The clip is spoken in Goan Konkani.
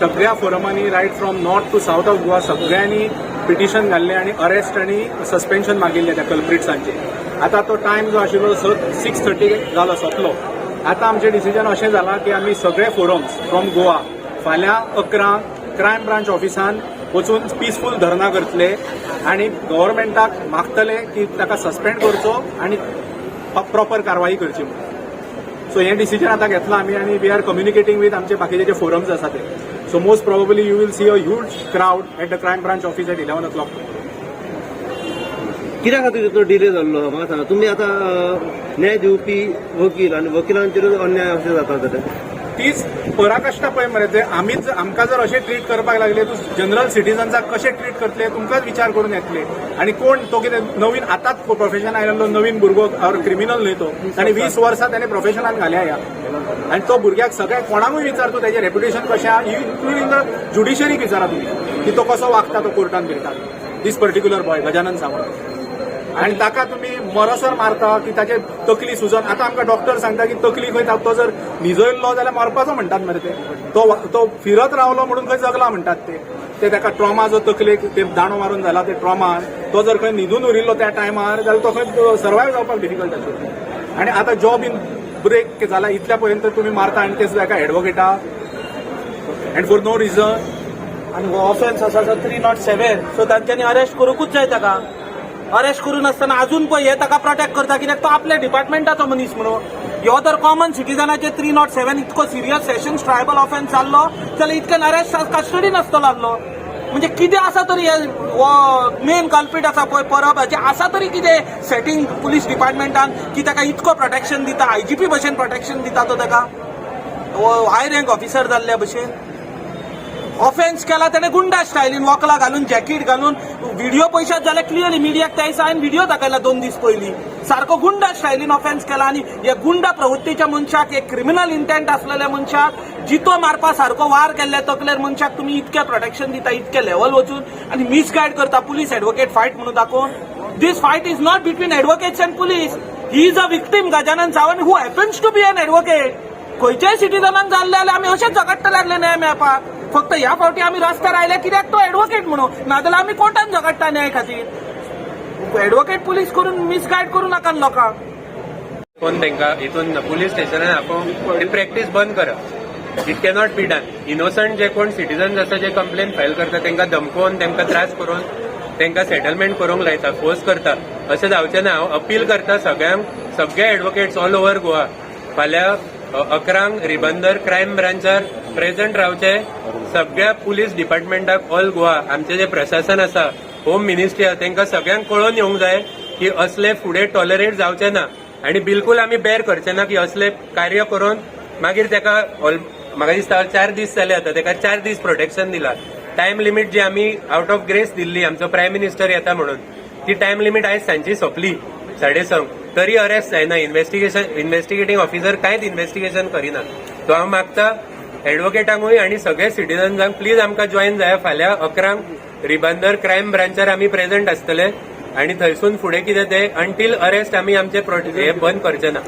सगळ्या फोरमांनी, right from north to south of Goa, सगळ्यांनी पिटिशन घाल्लें आनी अरेस्ट आनी सस्पेन्शन मागिल्लें त्या कल्प्रिट्सांचे. आतां तो टायम जो आशिल्लो 6:30 जालो, सोंपलो. आतां आमचें डिसिजन अशें जालां की आमी सगळे फोरम्स फ्रॉम गोवा फाल्यां 11क क्रायम ब्रांच ऑफिसान वचून पिसफूल धरना करतले आनी गव्हर्मेंटाक मागतले की ताका सस्पेंड करचो आनी प्रॉपर कारवाई करची म्हणून. सो हें डिसिजन आतां घेतलां आमी आनी we are communicating with आमचे बाकीचे जे फोरम्स आसा ते. So most probably you will see a huge crowd at the crime branch office at 11 o'clock. कित्या खातीर तो डिले जाल्लो, म्हाका सांगा. तुमी आतां न्याय दिवपी वकील आनी वकिलांचेरूच अन्याय अशें जाता जाल्यार? तीच पराकाश्टा पळय मरे. ते आमीच आमकां जर अशें ट्रीट करपाक लागले, तूं जनरल सिटीजन्साक कशें ट्रीट करतले, तुमकांच विचार करून येतले. आनी कोण तो, कितें नवीन आतांच प्रोफेशन आयिल्लो नवीन भुरगो ऑर क्रिमिनल न्हय तो. आनी 20 वर्सां त्याने प्रोफेशनान घाल्या ह्या. आनी तो भुरग्याक सगळ्या कोणाकूय विचार तूं, तेजें रेप्युटेशन कशें आहा, इन्क्लुडींग the ज्युडिशरीक विचारा तुमी की तो कसो वागता तो कोर्टान बिर्टान, this particular boy Gajanan Sawant. आनी ताका तुमी मरसर मारता की ताचे तकली सुजन. आतां आमकां डॉक्टर सांगता की तकली खंय तो जर न्हिजयल्लो जाल्यार मरपाचो म्हणटात मरे ते. तो तो फिरत रावलो म्हणून खंय जगला म्हणटात ते. ते ताका ट्रॉमा जो तकलेक ते दांडो मारून जाला, ते ट्रॉमान तो जर खंय न्हिदून उरिल्लो त्या टायमार जाल्यार तो खंय सर्वायव जावपाक डिफिकल्ट आशिल्लो. आनी आतां जॉब इन ब्रेक जाला, इतल्या पर्यंत तुमी मारता आनी ते सुद्दां एका एडवोकेटा एंड फॉर नो रिजन. आनी हो ऑफेन्स आसा तो 307. सो तांच्यांनी अरेस्ट करूंकूच जाय ताका. अरेस्ट करूं नासतना अजून पळय हे ताका प्रोटेक्ट करता, कित्याक तो आपल्या डिपार्टमेंटाचो मनीस म्हणून. ह्यो जर कॉमन सिटीजनाचे 307 इतको सिरियस सेशन्स ट्रायबल ऑफेन्स जाल्लो जाल्यार इतक्यान अरेस्ट कस्टडी नासतलो आहलो. म्हणजे कितें आसा तरी हे, हो मेन कल्प्रीट आसा पळय परब, हाचें आसा तरी कितें सेटींग पुलीस डिपार्टमेंटान की ताका इतको प्रोटेक्शन दिता, आयजीपी भशेन प्रोटेक्शन दिता तो ताका, हाय रँक ऑफिसर जाल्ल्या भशेन? ऑफेन्स केला त्याने गुंडा स्टायलीन, वकला घालून, जॅकेट घालून. व्हिडिओ पळयशात जाल्यार क्लियरली मिडियाक त्या दिसा हांवें व्हिडिओ दाखयला 2 दीस पयलीं. सारको गुंडा स्टायलीन ऑफेन्स केला आनी ह्या गुंडा प्रवृत्तीच्या मनशाक, एक क्रिमिनल इंटेंट असलेल्या मनशाक, जितो मारपा सारको वार केल्ल्या तकलेर मनशाक तुमी इतकें प्रोटेक्शन दिता, इतकें लेवल वचून आनी मिसगायड करता पुलीस एडवोकेट फायट म्हणून दाखोवन. This fight is not between advocates and police. He is a victim, Gajanan Sawant, who happens to be an advocate. खंयच्याय सिटीजनाक जाल्ले जाल्यार आमी अशेंच झगडटा लागले न्याय मेळपाक. फक्त ह्या फावटी आमी रस्त्यार आयले कित्याक तो एडवोकेट म्हणून, नाजाल्यार आमी कोर्टान झगडटा न्याय खातीर. एडवोकेट पुलीस करून मिसगायड करूं नाका लोकांक. कोण तांकां हितून पुलीस स्टेशनान आपोवन ती प्रॅक्टीस बंद करा. It cannot be done. Innocent जे कोण सिटीजन्स आसा, जे कंप्लेन फायल करता, तांकां धमकोवन, तांकां त्रास करून तांकां सेटलमेंट करूंक लायता, फोर्स करता. अशें जावचें ना. हांव अपील करता सगळ्यांक, सगळे एडवोकेट्स ऑल ओव्हर गोवा, फाल्यां 11क रिबंदर क्रायम ब्रांचार प्रेझंट रावचे. सगळ्या पुलीस डिपार्टमेंटाक ऑल गोवा, आमचें जे प्रशासन आसा, होम मिनिस्ट्री आसा, तांकां सगळ्यांक कळोवन येवंक जाय की असले फुडें टॉलरेट जावचे ना आणि बिलकुल आमी बेर करचे ना की असले कार्य करून मागीर ताका म्हाका दिसता 4 दीस जाले आतां, ताका 4 दीस प्रोटेक्शन दिला. टायम लिमीट जी आमी आउट ऑफ ग्रेस दिल्ली, आमचो प्रायम मिनिस्टर येता म्हणून, ती टायम लिमीट आयज सांजची सोंपली 6:30, तरी अरेस्ट जायना. इन्व्हेस्टिगेटींग ऑफिसर कांयच इन्व्हेस्टिगेशन करिना. सो हांव मागता एडवोकेटांकूय आनी सगळे सिटीजन्सांक, प्लीज आमकां जॉयन जाया. फाल्यां 11क रिबंदर क्रायम ब्रांचार आमी प्रेझेंट आसतले आणि थंयसून फुडें कितें ते अंटील अरेस्ट आमी आमचे हे बंद करचे ना.